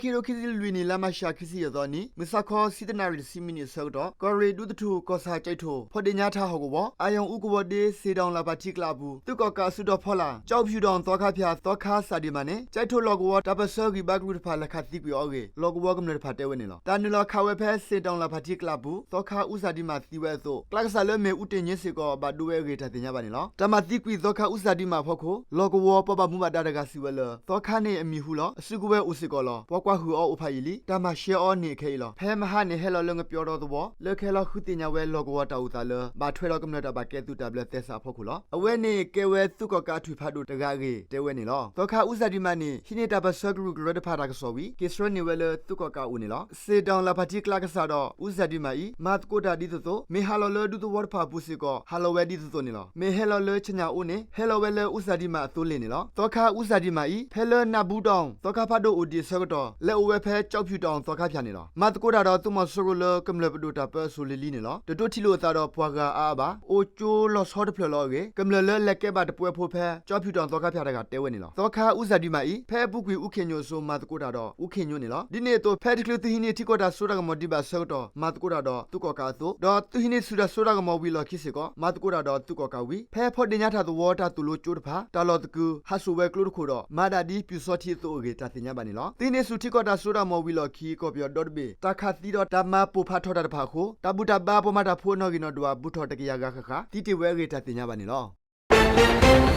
ခံကထိခံဆံလွံၢ်နံၣ် လါမးရှး ခံဆံယဲၢ်သီနံၤ မုၢ်ဆါခီ ဆံတနၣ်ရံၣ် တဆံမံးနံးအဆၢကတီၢ် ကီၢ်ရ့ၣ်ဒူသထူၣ် ကီၢ်ဆၣ်ကၠဲးထိၣ် ဖီၣ်ဒ့ၣ်ညါထးဟီၣ်ကဝီၤ အါယီၣ်အူကဝီၤဒ့ စ့ၣ်တီၣ်လၣ်ဖးထံကျးအပူၤ သုးကီၣ်ကးအစုတီၤဖီလာ် ကၠီဖၠူၣ်တီၣ်သီခါဖၠၣ် သီခါအူစၣ်ဒံမးန့ၣ် ကၠဲးထိၣ်လီၢ်ကဝီၤ တၢ်ပၢၢ်ဆၢဂံၢ်ဘါကရူၢ်တဖၣ် လဲၤခးသံကွံာ်အီၤအဂ့ၢ် လီၢ်ကဝီၤကမျၢၢ်တဖၣ်တဲဝဲန့ၣ်လီၤ. တၢ်နုာ်လီၤခးဝဲဖဲ စ့ၣ်တီၣ်လၣ်ဖးထံကျးအပူၤ သီခါအူစၣ်ဒံမးသံဝဲအသိး ကျးကစၢ်လၢမ့ၢ်အူတ့ၢ်ည့စ့ၢ်ကီး ဘၣ်ဒိဝဲအဂ့ၢ် တၢ်သ့ၣ်ညါဘၣ်န့ၣ်လီၤ. တၢ်မၤသံကွံာ်သီခါအူစၣ်ဒံမးအဖီခိၣ် လီၢ်ကဝီၤပှၤဘၣ်မူဘၣ်ဒါတဂၤစံးဝဲလၢ သီခါန့ၣ်အမံၤဟူလီၤ. အစုကဝဲၤအိၣ်စ့ၢ်ကီးလီၤ. ပှၤကွၢ်ဟုၣ်အီၤအိၣ်ဖးယံာ်လံ. တၢ်မၤရှဲအီၤန့ၣ်အခဲအံၤလီၤ. ဖဲမဟါန့ၣ်ဟဲလီၤလၢငပျီတီသဝီ လၢကဟဲလီၤဃုသ့ၣ်ညါဝဲလီၢ်ကဝီၤတၢ်အိၣ်သးလၢ ဘၣ်ထွဲဒီးကမျၢၢ်တၢ်ဘၣ်ကဲသုးတၢ်ဘျၢသဲစးအဖီခိၣ်လီၤ. အဝဲန့ၣ်ကဲဝဲသုးကီၣ်ကးအထွံၣ်ဖးဒိၣ်တဂၤအဂ့ၢ် တဲဝဲန့ၣ်လီၤ. သီခါအူစၣ်ဒံမးန့ၣ် ဟံးန့ၢ်တၢ်ပၢၢ်ဆၢကရူၢ်ကရၢတဖၣ်တၢ်ကစီၣ်ဝံၤ က့ၤဆှၢန့ၢ်ဝဲလၢသုးကီၣ်ကးအအိၣ်န့ၣ်လီၤ. စ့ၣ်တီၣ်လၣ်ဖးထံကျးကစၢ်ဒီး အူစၣ်ဒံမးအံၤ မၤသကိးတၢ်ဒ်သိးသိး မ့ၢ်ဟးလီၤလၢဒူသဝီတဖၣ်အပူၤစ့ၢ်ကီး ဟးလီၤဝဲဒ်သိးသိးန့ၣ်လီၤ. မ့ၢ်ဟဲလီၤလၢဆညၣ်အိန့ၣ် ဟဲလီၤဝဲလၢအူစၣ်ဒံမးအသိလ့ၣ်န့ၣ်လီၤ. သီခါအူစၣ်ဒံမးအံၤ ဖဲလၢနးဘူးတီၣ် သီခါဖးဒိၣ်အိၣ်ဒံးအဆၢကတီၢ် လဲၤအိၣ်ဝဲဖဲကၠီဖၠူၣ်တီၣ်သီခါဖၠၣ်န့ၣ်လီၤ. မၤသကိးတၢ်ဒီးသုးမီၤစိရိၤလၢကမျၢၢ်ပဒိၣ်တၢ်ပၢအစိၤလံၤလံၤန့ၣ်လီၤ. တတိထံၣ်လိာ်အသးဒီးပှၤဂၤအါအါဘၣ်. အိၣ်ကၠိလီၤဆီတဖျၢၣ်လီၤအဂ့ၢ် ကမျၢၢ်လၢလဲၤကဲဘၣ်တပှဲၤဖိဖဲ ကၠီဖၠူၣ်တီၣ်သီခါဖၠၣ်တဂၤတဲဝဲန့ၣ်လီၤ. သီခါအူစၣ်ဒံမးအံၤ ဖဲအပူၤကွံာ်အူခ့ၣ်ညိၣ်အစိၤ မၤသကိးတၢ်ဒီးအူခ့ၣ်ညိၣ်န့ၣ်လီၤ. ဒ်န့ၣ်အသိး ဖဲတချုးသုးဟံးန့ၢ်ထံကီၢ်တၢ်စိတၢ်ကမီၤဒံးဘၣ်အဆၢကတီၢ် မၤသကိးတၢ်ဒီးသုးကီၣ်ကးအသိး ဒီးသုးဟံးန့ၢ်ဆူၣ်တၢ်စိတၢ်ကမီၤဝံၤအလီၢ်ခံစ့ၢ်ကီး မၤသကိးတၢ်ဒီးသုးကီၣ်ကးဝံၤ ဖဲဖီၣ်ဒ့ၣ်ညါထးသဝီတၢ်သိၣ်လိကၠိတဖၣ် တၢ်လီၢ်သကုၤ ဟးစိာ်ဝဲကျိတခိၣ်ဒီး မၤဒၣ်ဒ်ပျူၤစီထံအသိးအဂ့ၢ် တၢ်သ့ၣ်ညါဘၣ်န့ၣ်လီၤ. သုးဟံးန့ၢ်ဆူၣ်ထံကီၢ်တၢ်စိတၢ်ကမီၤဝံၤအလီၢ်ခံ ကီၢ်ပယီၤဒီတဘ့ၣ် တၢ်ခးသံဒီးတၢ်မၤပိၢ်ဖးထီၣ်တၢ်တဖၣ်အဃိ တၢ်ဘူၣ်တၢ်ဘါပှၤမၤတၢ်ဖိအနီၣ်ဂံၢ်နီၣ်ဒွး ဘူးထီၣ်တကယၤဂၤဃၣ်ဃၣ် သံတ့ၢ်ဝဲအဂ့ၢ် တၢ်သ့ၣ်ညါဘၣ်န့ၣ်လီၤ.